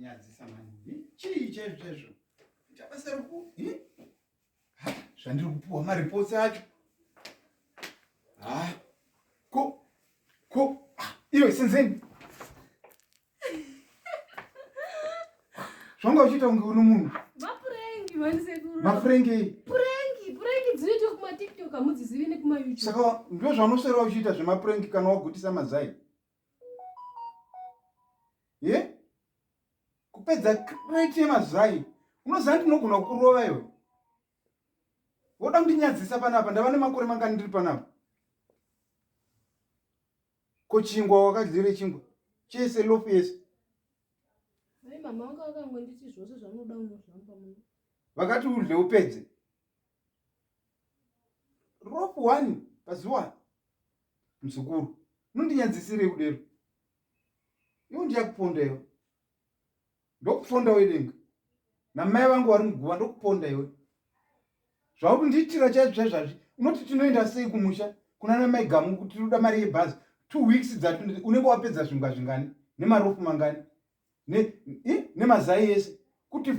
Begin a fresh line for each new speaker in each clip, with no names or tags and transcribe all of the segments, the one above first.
Unondinyadzisa mani. Chii chaizvo chaizvo? Ita basa reku zvandiri kupuwa mareports acho. Ah. Ko ko ah, iwe senzeni. Zvanga uchiita kunge uri munhu.
Mapurengi mani sekuru.
Mapurengi.
Purengi, purengi dzinoitwa kuma TikTok hamudzizivi nekuma YouTube.
Saka ndizvo zvaunoswera uchiita zvemapurengi kana wagutisa mazai. Ye? Kupedza crate yemazai. Unoziva ndinogona kurova iwe. Woda kundinyadzisa panapa ndava nemakore mangani ndiri panapa. Ko chingwa wakadyire chingwa chese loaf yese.
Mai mama vanga vakangonditi zvose zvaunoda unozvamba muno.
Vakati udle upedze. Rope one pazuva muzukuru. Unondinyadzisirei kudero? Iwe ndichakuponda iwe. Ndokuponda wedenga. Namai vangu vari muguva ndokuponda iwe. Zvauri kundiitira chaizvo chaizvo hazvi. Unoti tinoenda sei kumusha kuna namai Gamu kuti tinoda mari yebhazi. 2 weeks dzati unenge wapedza zvingwa zvingani nemarofu mangani ne nemazai ese kuti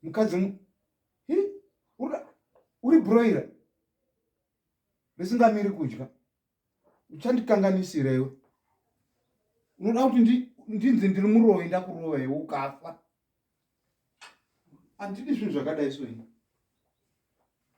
mukadzi mu uri broiler risingamiri kudya. Uchandikanganisira iwe. Unoda kuti ndinzi ndiri muroyi ndakurova iwe ukafa. Handidi zvinhu zvakadai so ini.